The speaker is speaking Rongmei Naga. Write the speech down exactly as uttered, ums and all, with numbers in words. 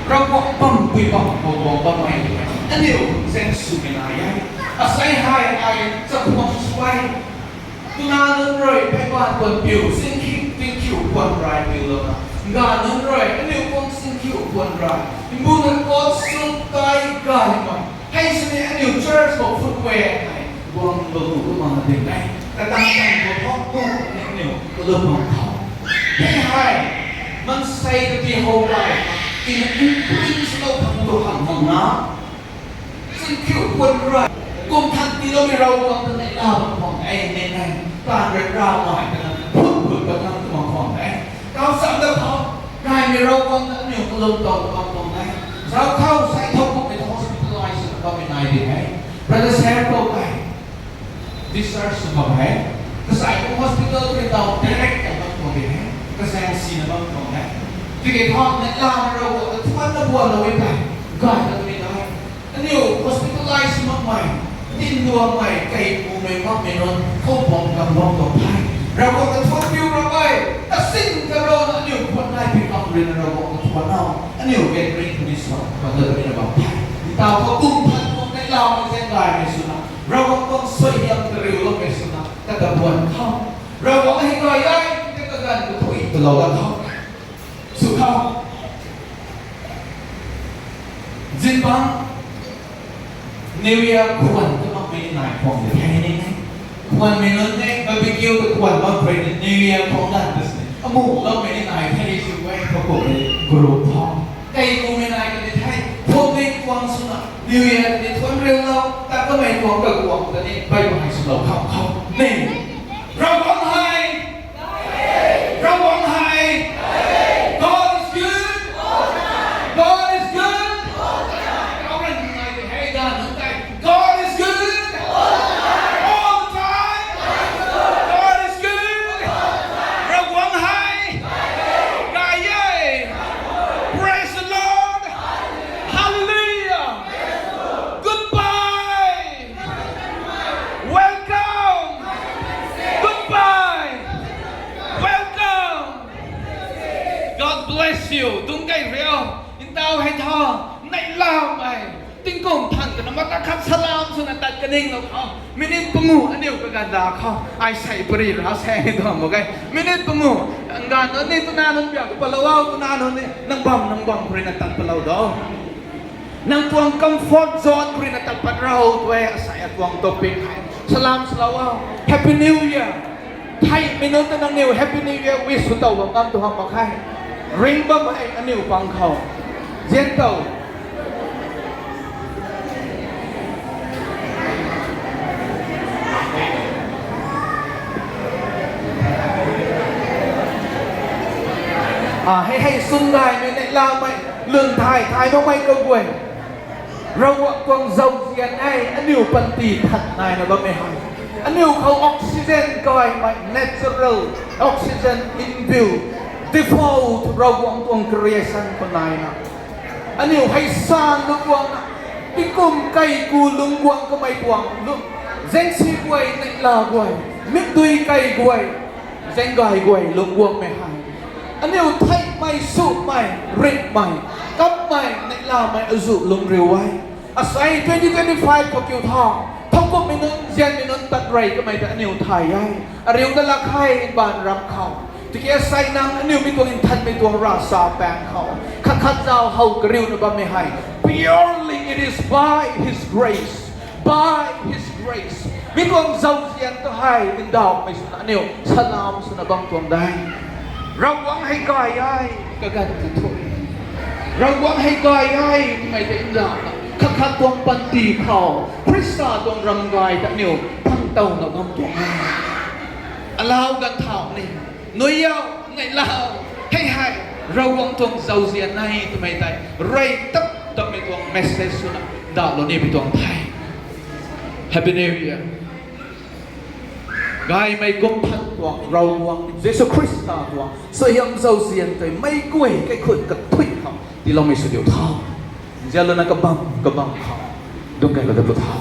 Ravguangc bampui bam khou guang bammei, aniu zaeng swmei nai e. Asei hei ai chakhwang sw e. Twna nunc rui pheyban kuan piu, singkhiu, tingkhiu kuan rai piu louna, ga nunc rui aniu kuang singkhiu kuan rai, mbuna kot sung kai gaymei, hei sini aniu church khou phut we hei guang lou tu kumna ding e. Katang tang khou thok tu aniu kalum bam khou, hei hei maansei kati how gay tina imprint swlou khang tu hamh makna, singkhiu kuan rai, kum than tiiloumei Ravguangc ta neihla bam khwang e, nei nei, taanv rat ravmei ta na phut phut pat nang tu bam khwang e. Kau sam da khou, gaymei Ravguangc ta aniu kalum tow bam khwang e. Zauc khou sei thowkumhmei ta hospitalize swna bammei nai di e. Brother Sam khou tei discharge sw bam e. Kasai kum hospital khou tei direct ta bam khwang di e. Kazaeng sina bam khwang e. Tiki thu neihlamei Ravguangc ta thuanna buanlou e tei, gay ta twmei nai. Aniu hospitalize makmei, tinduangmei, kei pumei makmei nunc khou bam kam bam tuang the. Ravguangc ta thuan piu ram e, kasin karana aniu khwan nai pi kam ruina Ravguangc ta thuan nau, aniu gathering kani sa, kata ruina bam the. Ntaw khou kum than tuang neihlamei zaeng gaymei swna, Ravguangc tuang suaihiam kariuloumei swna, kata buan khou, Ravguangc hei gay e, kata ganv kathui talou dat khou, sw khou, zingbangc New Year khwan ta makmei nai khwang de the ni. Khwanmei nunc ni barbecue ta khwan bam khou ni New Year khwang lan ta sini amuh loumei ni nai the, sw e, khou khou ni group tho. Kei kumhmei nai kani the, public kuang swna New Year kani thuan riulou, ta kamei kuang kaguang kani bai bai swlou kham khou ni. Ravguangc hei, Ravguangc hei, God is good. God is good. Kau ran nai de hei dan nunc tei, God is good. All the time. God is good. Ravguangc hei gay e. Praise the Lord. Hallelujah. Goodbye. Welcome. Goodbye. Welcome. God bless you. Dungc kei riu. Ntaw hei tho, neihlamei, tingkum than twna mata khat salam swna tat kaninglou khou, minute pangu aniu kaganv da khou, ai sei pari ra sei tuang mak ge. Minute pangu, nganv nunc ni twna nunc biak patlou o, twna nunc ni nang bam nang bam khou ruina tat patlou do. Nang tuang comfort zone khou ruina tat pat rou twe, asei atuang topic hei salam swlou o. Happy New Year. Theihmei nunc ta nangniw Happy New Year wish sw tow bam ngam tu hamh mak khe. Ring bammei aniu pang khou zian tow. A, hei hei swn gaymei neihlamei, lun thay thay makmei kaguay, Ravguangc tuang zauzian e, aniu panty that naina bammei hei. Aniu khou oxygen gaymei, natural oxygen inbuilt, default Ravguangc tuang creation khou naina. Aniu hei san lungc guangna, tingkum kei ku lungc guang kamei tuang, zaengsi guay, neihla guay, mikdui kei guay, zaenggay guay lungc guangmei hei. Aniu theihmei, sumei, ringhmei, kapmei, neihlamei azuh lungc riu e. Asei twenty twenty-five khou kiu tha, thowkumhmei nunc, zianmei nunc tat rey kamei ta aniu thay e. Ariu na lak khe mbaanv ram khou. Tiki asei nang aniu mi tuang nthanmei tuang ravsa paeng khou, khat khat zauc how kariuna bammei hei. Purely it is by His grace. By His grace. Mi tuang zauzian ta hei ndauhmei swna aniu salam swna bam tuang de. Ravguangc hei gay e, kaganv kathuic. Ravguangc hei gay e, twmei ta ndauhna, khat khat tuang panty khou Khrista tuang ram gay ta aniu thang towna bam tuang e. Alau ganv thau ni, nui o, neihlau, hei hei, Ravguangc tuang zauzian e twmei tei rey tap tapmei tuang message swna ndauhlou ni pi tuang the. Happy New Year. Gaymei kum than tuang Ravguangc Jisu Khrista tuang suaihiam zauzian tei meic guay kaikhun kathuic khou tiiloumei sw diu tha. Nzianlouna kabam kabam khou dungc kailou dat pu tha.